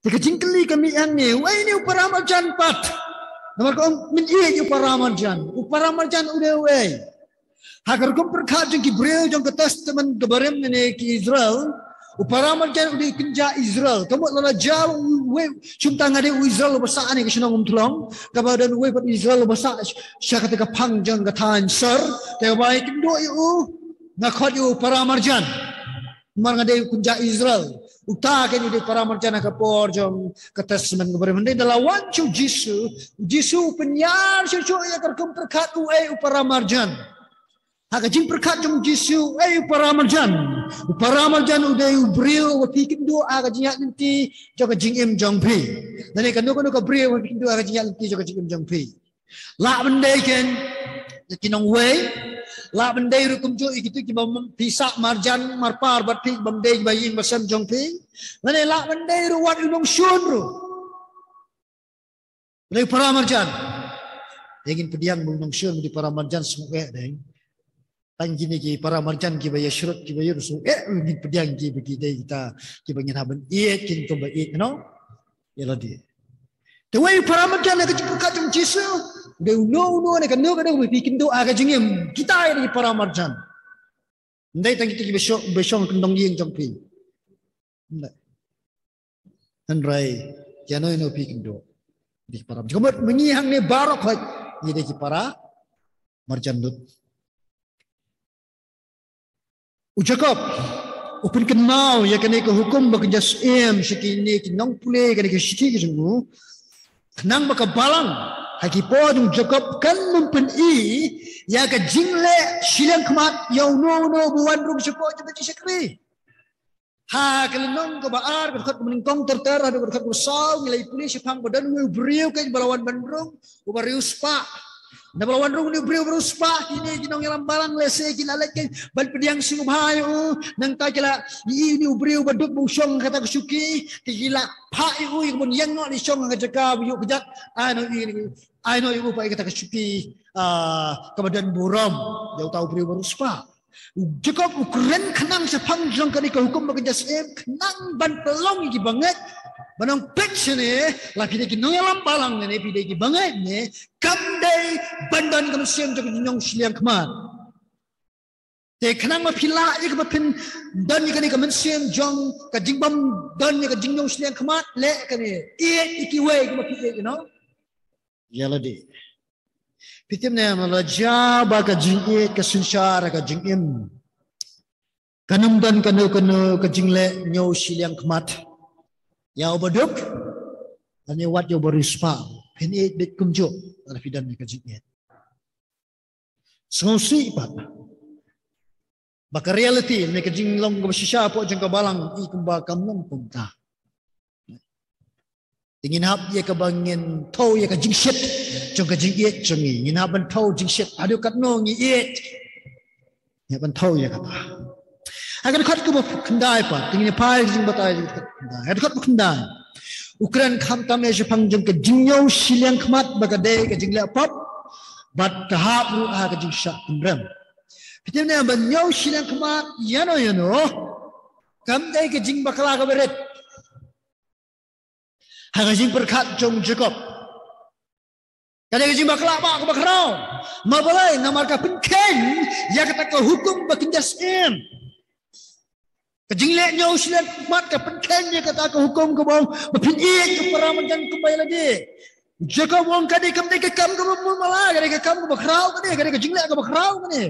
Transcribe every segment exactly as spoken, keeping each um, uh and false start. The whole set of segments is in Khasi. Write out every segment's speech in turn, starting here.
Ka jingkylli ka mih hangne, uei ne u paramarjan pat? Namar ka ong mynta u paramarjan. U paramarjan u dei uei? Ha ka rukom pyrkhat jong ki briew jong ka Testament ka barim ne ki Israel, u paramarjan u dei u kynja Israel. Ka mut lada jia uwei, shu mynta nga dei u Israel uba sah ne ka shnong Umthlong, kaba don uwei pat u Israel uba sah sha kata ka phang jong ka thaiñ Sor, te ba ïakynduh ïa u, nga khot ïa u paramarjan. Namar nga dei u kynja Israel. Uta kein u dei u paramarjan ha ka por jong ka Testament ka barim. Hynrei da la wan sha u Jisu, u Jisu u pynïar shuh shuh ïa ka rukom pyrkhat uei u paramarjan. Ha ka jingpyrkhat jong u Jisu, uei u paramarjan? U paramarjan u dei u briew uba phi kynduh ha ka jingïaid lynti jong ka jingim jong phi. Lane kano kano ka briew uba phi kynduh ha ka jingïaid lynti jong ka jingim jong phi. Lah ban dei kein ïa ki nongwei. Lah ban dei ruh kumjuh ïa kito kiba phi sah marjan marpar bad phi, bym dei kiba ïing ba sem jong phi. Lane lah ban dei ruh wat u nongshun ruh. Lei paramarjan. Te ngin pdiang ba u nongshun, ba u dei paramarjan, sngewbha dei. Tang kine ki paramarjan kiba ïashrut, kiba ïashrut, eh, ngin pdiang kiba ki dei kita, kiba ngin hap ban ïeit, kin kumba ïeit, you know? Ïa lade. Te uei u paramarjan ha ka jingpyrkhat jong u Jisu? U dei uno uno ne kano kano uba phi kynduh ha ka jingim. Kita ïa ki paramarjan. Ym dei tang kita kiba shong, ba shong kyndong ïing jong phi. Ym dei. Hynrei ïano ïano phi kynduh, dei ki paramarjan. Ka mut ma ngi hangne baroh khoit ngi dei ki paramarjan lut. U Jakob u pynkynmaw ïa kane ka hukum ba kynja syiem sha kine ki nongpule kane ka shithi ka jong u, khnang ba ka balang ha ki por jong u Jakob kan ym pyn-i ïa ka jingleh shiliang khmat ïa uno uno uba wan rung shapoh jong ka jingshakri. Ha ka lynnong kaba ar, ka dkhot kaba nyngkong ter ter haduh ka dkhot kaba saw, ngi la ïa pule shaphang ba don uwei u briew kein ba la wan ban rung, uba riewspah. Naba la wan rung une u briew uba riewspah, kine ki nongïalam balang lehse ki la leit kein ban pdiang sngewbha ïa u. Nangta ki la ïohi une u briew ba duk ba u shong ha kata ka shuki, te ki la phah ïa u ïa ka ban ïeng noh leit shong ha ka jaka ba ïoh kjat. Ai noh ïa u, ai noh ïa u pat ïa kata ka shuki, ah, kaba don burom ïa uta u briew uba riewspah. U Jakob u kren khnang shaphang jong kane ka hukum ba kynja syiem khnang ban pynlong ïa ki bangeit. Ban ong peit shane, la phi dei ki nongïalam balang ne phi dei ki bangeit ne, kam dei ban don ka mynsiem jong ka jingïong shiliang khmat. Te khnang ba phi lah ïa kaba phin don ïa kane ka mynsiem jong ka jingbym don ïa ka jingïong shiliang khmat, leh kane, ïeit ïa kiwei kiba phi ïeit, you know. Ïa lade. Phi tip ne em, la jia ba ka jingïeit ka synshar ha ka jingim, kan ym don kano kano ka jingleh ñiew shiliang khmat ïa uba duk, lane wat ïa uba riewspah. Phin ïeit beit kumjuh lada phi don ïa ka jingïeit. Sngewsih pat ba ka reality ne ka jinglong kaba shisha hapoh jong ka balang i kumba kam long kumta. Te ngin hap ïa kaba ngin thew ïa ka jingshit jong ka jingïeit jong ngi. Ngin hap ban thew jingshit haduh katno ngi ïeit. Ngin hap ban thew ïa kata. Ha ka dkhot kaba khyndai pat, te ngin ïa phai ka jingbatai ha ka dkhot kaba khyndai. Ha ka dkhot kaba khyndai, u kren khamtam ïa shaphang jong ka jingñiew shiliang khmat ba ka dei ka jingleh pop bad ka hap ruh ha ka jingshah pynrem. Phi tip ne em, ban ñiew shiliang khmat ïano ïano kam dei ka jingbakla kaba rit. Ha ka jingpyrkhat jong u Jakob, ka dei ka jingbakla bah kaba khraw. Ma balei? Namar ka pynkheiñ ïa kata ka hukum ba kynja syiem. Ka jingleh ñiew shiliang khmat ka pynkheiñ ïa kata ka hukum kaba ong ba phin ïeit ïa u paramarjan kumba ïa lade. U Jakob u ong ka dei, kam dei ka kam kaba mut mala, ka dei ka kam kaba khraw kane, ka dei ka jingleh kaba khraw kane.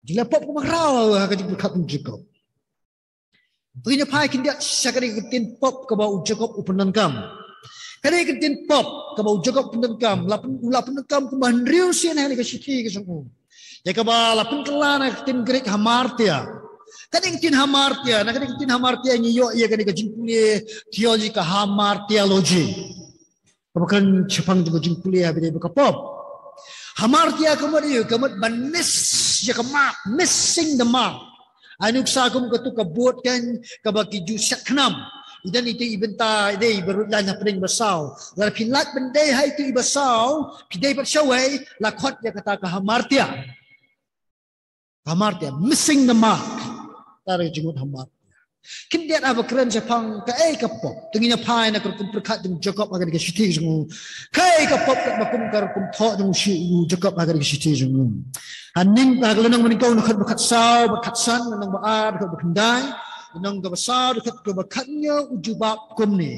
Jingleh pop kaba khraw ha ka jingpyrkhat jong u Jakob. Te ngin ïa phai khyndiat sha kane ka ktien pop kaba u Jakob u pyndonkam. Kane ka ktien pop kaba u Jakob u pyndonkam, la pyn, u la pyndonkam kumba hynriew sien ha kane ka shithi ka jong u. Ïa kaba la pynkylla na ka ktien Greek hamartia. Kane ka ktien hamartia, na kane ka ktien hamartia ngi ïoh ïa kane ka jingpule theology ka hamartiology. Kaba kren shaphang jong ka jingpule ha ba dei bad ka pop. Hamartia ka mut ïa, ka mut ban miss ïa ka mark, missing the mark. Ai nuksa kum katu ka board kan kaba ki ju set khnam. I don itu i bynta i dei ba lut line hapdeng ba saw. Lada phi lait ban dei ha itu i ba saw, phi dei pat shawei, la khot ïa kata ka hamartia. Hamartia, missing the mark. Tara ka jingmut hamartia. Khyndiat haba kren shaphang kaei ka pop. Te ngin ïa phai na ka rukom pyrkhat jong u Jakob ha kane ka shithi jong u. Kaei ka pop katba kum ka rukom thoh jong u shi u Jakob ha kane ka shithi jong u. Hynnin ha ka lynnong ba nyngkong dkhot ba khatsaw bad khatsan, lynnong ba ar dkhot ba khyndai, lynnong kaba saw dkhot kaba khathynñiew u jubab kumne.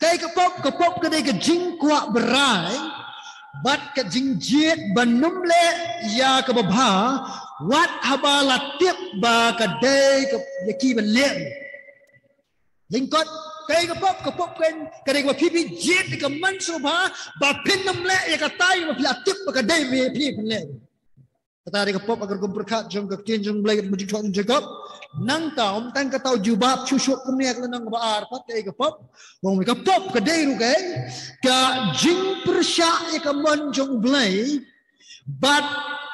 Kaei ka pop, ka pop ka dei ka jingkwah brai bad ka jingjied ban ym leh ïa kaba bha wat haba la tip ba ka dei ka ïa ki ban leh. Lyngkot, kaei ka pop, ka pop ka dei kaba phi phi jied ka mynsiem ba phin ym leh ïa katai ba phi la tip ba ka dei ba phi phin leh. Kata dei ka pop ha ka rukom pyrkhat jong ka ktien jong U Blei katba jingthoh jong u Jakob. Nangta ym tang kata u jubab shuh shuh kumne ha ka lynnong ba ar pat kaei ka pop. Ong ka pop ka dei ruh kaei ka jingpyrshah ïa ka mon jong U Blei bad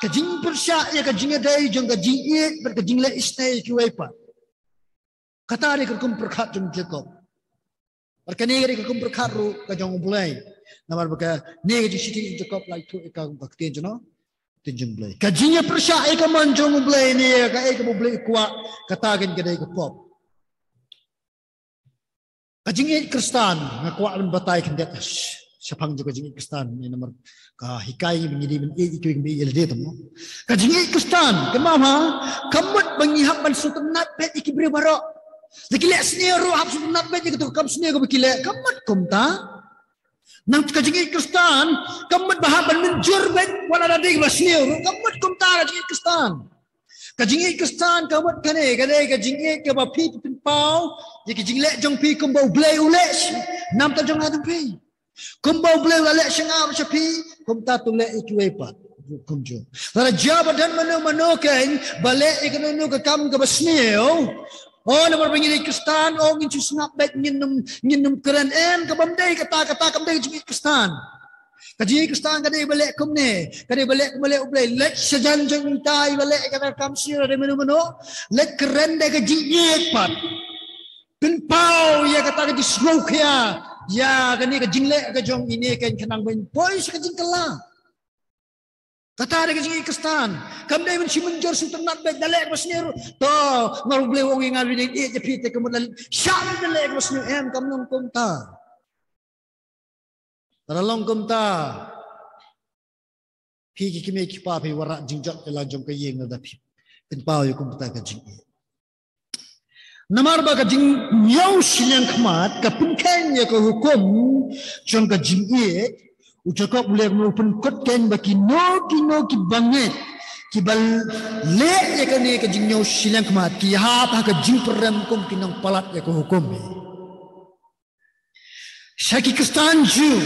ka jingpyrshah ïa ka jingïadei jong ka jingïeit bad ka jingleh isynei ïa kiwei pat. Kata dei ka rukom pyrkhat jong u Jakob. Bad kane ka dei ka rukom pyrkhat ruh ka jong U Blei. Namar ba kane ka jingshithi jong u Jakob la ïathuh ïa ka kum ka ktien jong u, ktien jong U Blei. Ka jingïapyrshah ïa ka mon jong U Blei ne ïa kaei kaba U Blei u kwah, kata kein ka dei ka pop. Ka jingïeit Khristan, nga kwah ban batai khyndiat sh-, shaphang jong ka jingïeit Khristan ne namar ka hikai ngi ba ngi dei ban ïeit ïa kiwei kiba ïeit ïa lade tam mo. Ka jingïeit Khristan, kynmaw ha, kam mut ba ngi hap ban sngewtynnat beit ïa ki briew baroh. Lada ki leh sniew ruh hap sngewtynnat beit ïa kato ka kam sniew kaba ki leh, kam mut kumta. Nang ka jingïeit Khristan, kam mut ba hap ban mynjur beit wat la da dei kaba sniew ruh, kam mut kumta ka jingïeit Khristan. Ka jingïeit Khristan ka mut kane, ka dei ka jingïeit kaba phi pynpaw ïa ka jingleh jong phi kumba U Blei u leh namar jong nga jong phi. Kumba U Blei u la leh sha nga bad sha phi, kumta to leh ïa kiwei pat. Kumjuh. Lada jia ba don mano mano kein ba leh ïa kano kano ka kam kaba sniew, o namar ba ngi dei Khristan, o ngin shu sngap beit, ngin ym, ngin ym kren, em, ka bym dei kata, kata kam dei ka jingïeit Khristan. Ka jingïeit Khristan ka dei ba leh kumne, ka dei ba leh kumba leh U Blei, leit sha jan jong ita iba leh ïa kata ka kam sniew, dei mano mano, leit kren da ka jingïeit pat. Pynpaw ïa kata ka jingsngewkhia ïa kane ka jingleh ka jong ine kein khnang ban poi sha ka jingkylla. Kata dei ka jingïeit Khristan. Kam dei ban shu mynjur sngewtynnat beit, da leh kaba sniew ruh, to, namar U Blei u ong ïa nga ba ïeit ïa phi te ka mut la shah beit da leh kaba sniew, em, kam long kumta. Lada long kumta, phi ki kmie ki kpa phi wanrah jingjot ïalang jong ka ïing lada phi pynpaw ïa kumta ka jingïeit. Namar ba ka jingñiew shiliang khmat ka pynkheiñ ïa ka hukum jong ka jingïeit. U Jakob u leh kumno? U pynkut kein ba kino kino kiba ngeit, kiba leh ïa kane ka jingñiew shiliang khmat, ki hap ha ka jingpyrem kum ki nongpalat ïa ka hukum. Sha ki Khristan Jiw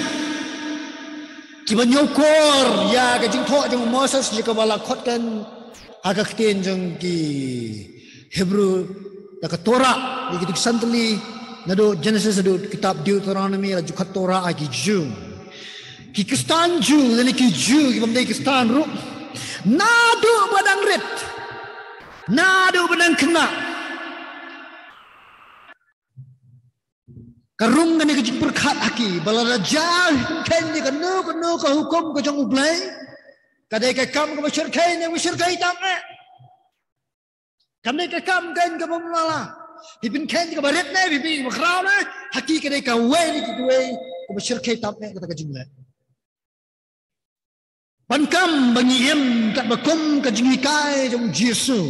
kiba ñiewkor ïa ka jingthoh jong u Moses, ïa kaba la khot kein ha ka ktien jong ki Hebru da ka Torah, ïa ki duk santli, naduh Genesis haduh kitab Deuteronomy, la ju khot Torah ha ki Jiw. Ki Khristan Jiw lane ki Jiw kiba ym dei Khristan ruh, naduh ba dang rit, naduh ba dang khynnah, ka rung kane ka jingpyrkhat ha ki ba lada jia pynkheiñ ïa kano kano ka hukum ka jong U Blei, ka dei ka kam kaba shyrkhei ne ba shyrkhei tam eh. Kam dei ka kam kein kaba mala. Phi pynkheiñ ïa kaba rit ne phi pynkheiñ ïa kaba khraw ne, ha ki ka dei kawei na kiwei kaba shyrkhei tam eh kata ka jingleh. Ban kam ba ngi im katba kum ka jinghikai jong u Jisu.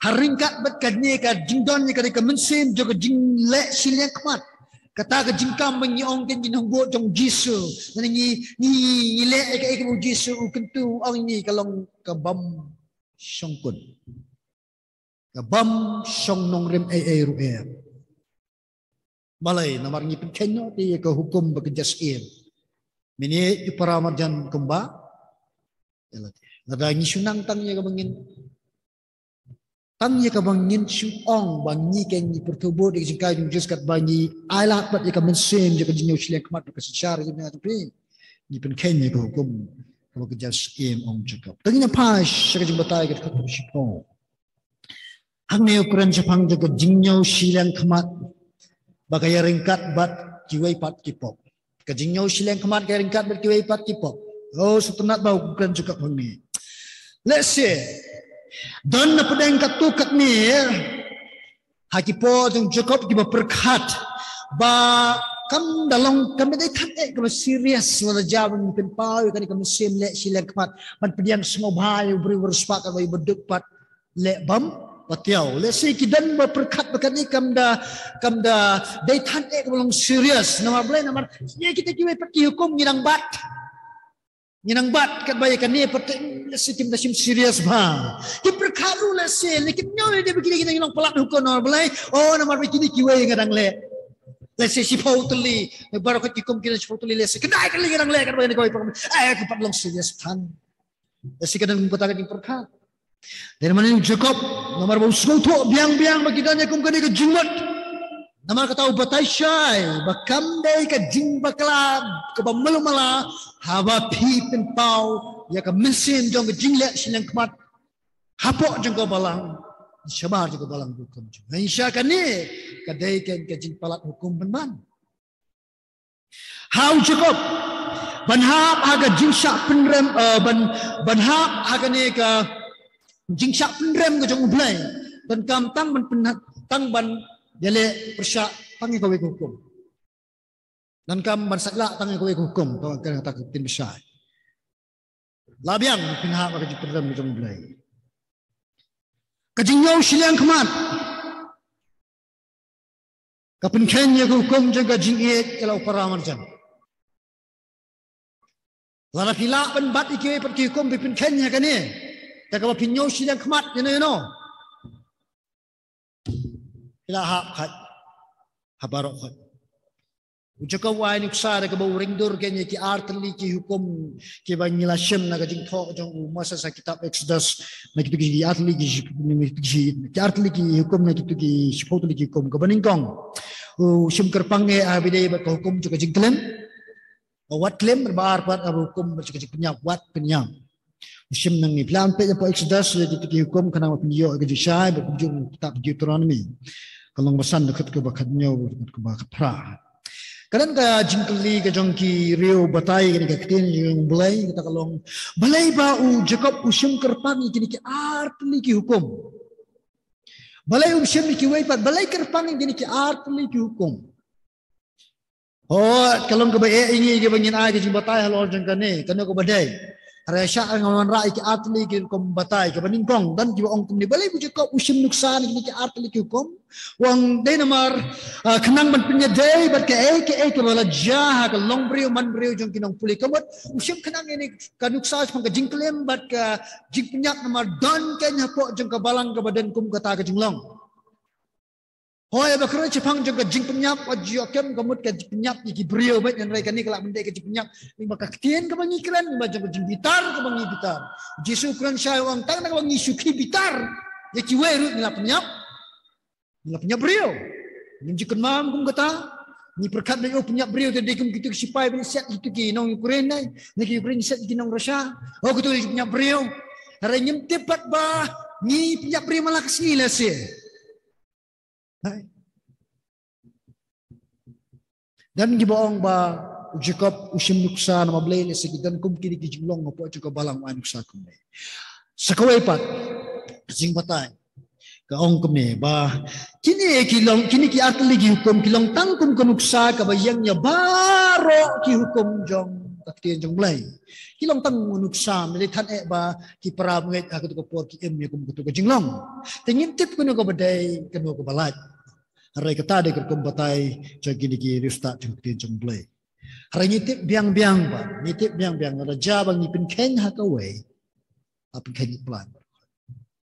Ha ryngkat bad kane ka jingdon ïa kane ka mynsiem jong ka jingleh shiliang khmat. Kata ka jingkam ba ngi ong kein ngi nongbud jong u Jisu. Ngi, ngi, ngi leh ïa kaei kaba u Jisu u kyntu, u ong ïa ngi, ka long ka bym shongkun. Ka bym shong nongrim ei ei ruh em. Balei? Namar ngi pynkheiñ noh te ïa ka hukum bad ka jingïeit. Mynta ïa para marjan kumba ïa lade. Lada ngi shu nang tang ïa kaba ngin, tang ïa kaba ngin shu ong ba ngi kein ngi pyrthuh bud ïa ka jinghikai jong u Jisu katba ngi ailad bad ïa ka mynsiem jong ka jingñiew shiliang khmat bad ka synshar jong nga jong phi, ngi pynkheiñ ïa ka hukum kaba ka jingïeit ong Jakob. Te ngin ïa phai sha ka jingbatai ka dkhot kaba shiphew. Hangne u kren shaphang jong ka jingñiew shiliang khmat ba ka ïaryngkat bad kiwei pat ki pop. Ka jingñiew shiliang khmat ka ïaryngkat bad kiwei pat ki pop. Oh, sngewtynnat ba u kren jong ka hangne. Lehse don na pdeng katto katne Ha ki por jong Jakob kiba pyrkhat ba kam da long, kam da dei than eh kaba serious lada jia ban pynpaw ïa kane ka mynsiem leh shiliang khmat ban pdiang sngewbha ïa u briew u riewspah kaba ïa ba duk pat leh bam patiaw. Lehse ki don ba pyrkhat ba kane kam da, kam da dei than eh kaba long serious. Namar balei? Namar ïa kita kiwei pat ki hukum ngi nang bat. Ngi nang bat katba ïa kane pat te, lehse kim da shim serious bha. Ki pyrkhat ruh lehse, lehse kim ñiew lehse ba ki dei ki nang palat hukum namar balei? Oh, namar ba kine kiwei nga dang leh. Lehse shiphew tylli, baroh ki hukum kine shiphew tylli lehse. Kane ka lei nga dang leh katba ïa kawei pat. Eh, ki pat long serious than. Lehse ka dang kata ka jingpyrkhat. Dei namar u Jakob, namar ba u sngewthuh biang biang ba ki don ïa kum kane ka jingmut. Namar kata u batai shai ba kam dei ka jingbakla kaba malu mala haba phi pynpaw ïa ka mynsiem jong ka jingleh shiliang khmat hapoh jong ka balang, shabar jong ka balang rukom jong. Hynrei sha kane ka dei ka, ka jingpalat hukum pynban. Ha u Jakob ban hap ha ka jingshah pynrem, eh, ban, ban hap ha kane ka jingshah pynrem ka jong U Blei. Donkam tang ban pynha-, tang ban ïaleh pyrshah tang ïa kawei ka hukum. Donkam ban saitlah tang ïa kawei ka hukum, tang ïa kata ka ktien bashai. La biang pynhap ha ka jingpynrem ka jong U Blei. Ka jingñiew shiliang khmat ka pynkheiñ ïa ka hukum jong ka jingïeit ïa la u para marjan. Lada phi lah ban bat ïa kiwei pat ki hukum, phi pynkheiñ ïa kane. Te kaba phi ñiew shiliang khmat, you know, you know. Phi la hap khat ha baroh khat. U Jakob u ai nuksa da kaba u ring dur kein ïa ki ar tylli ki hukum kiba ngi la shim na ka jingthoh jong u Moses ha kitab Exodus, na kitu ki ar tylli ki, ki ar tylli ki hukum na kitu ki shiphew tylli ki hukum. Kaba nyngkong, u shim kyrpang eh ha ba ïadei bad ka hukum jong ka jingklim. Wat klim, ba ar pat ha ka hukum jong ka jingpynïap, wat pynïap. U shim nangne, phi lah ban peit hapoh Exodus, ïa kitu ki hukum khnang ba phin ïoh ka jingshai, bad kumjuh kitab Deuteronomy. Ka lynnong ba san, dkhot kaba khathynñiew bad kaba khatphra. Ka don ka jingkylli ka jong ki riew batai kane ka ktien jong U Blei, kata ka long, balei ba u Jakob u shim kyrpang ïa kine ki ar tylli ki hukum? Balei um shim ïa kiwei pat? Balei kyrpang ïa kine ki ar tylli ki hukum? Oh, ka long kaba eh ïa ngi kiba ngin ai ka jingbatai halor jong kane, kano kaba dei. Hynrei shah ngan wanrah ïa ki ar tylli ki hukum batai, kaba nyngkong, don kiba ong kumne, balei u Jakob u shim nuksa na kine ki ar tylli ki hukum? U ong dei namar, ah, khnang ban pynïadei bad kaei kaei kaba la jia ha ka longbriew manbriew jong ki nongpule. Ka mut u shim khnang ïa kane ka nuksa shaphang ka jingklim bad ka jingpynïap namar don kein hapoh jong ka balang kaba don kum kata ka jinglong. Hooid, ba kren shaphang jong ka jingpynïap, wat ju ïoh kem ka mut ka jingpynïap ïa ki briew beit, hynrei kane ka lah ban dei ka jingpynïap lyngba ka ktien kaba ngi kren, lyngba jong ka jingbitar kaba ngi bitar. Jisu u kren shai u ong tang na kaba ngi shu khie bitar ïa kiwei ruh ngi la pynïap. Ngi la pynïap briew. Ngim ju kynmaw kum kata. Ngi pyrkhat ba u pynïap briew te dei kum kitu ki sipai ba siat kitu ki nong Ukraine ne, ne ki Ukraine siat ki nong Russia. Oh, kitu ki pynïap briew. Hynrei ngim tip pat ba ngi pynïap briew man la ka sngi lehse. Hai. Don kiba ong ba u Jakob u shim nuksa namar balei, lehse ki don kum kine ki jinglong hapoh jong ka balang, u ai nuksa kumne. Sa kawei pat ka jingbatai ka ong kumne ba kine ki long, kine ki ar tylli ki hukum ki long tang kum ka nuksa kaba ïeng ïa baroh ki hukum jong ka ktien jong U Blei. Ki long tang nuksa, ym dei than eh ba ki para bangeit ha katu ka por ki im ïa kum katu ka jinglong. Te ngim tip kano kaba dei, kano kaba lait. Hynrei kata dei ka rukom batai jong kine ki riewstad jong ka ktien jong U Blei. Hynrei ngi tip biang biang ba, ngi tip biang biang lada jia ba ngi pynkheiñ ha kawei, la pynkheiñ ïa ki palat.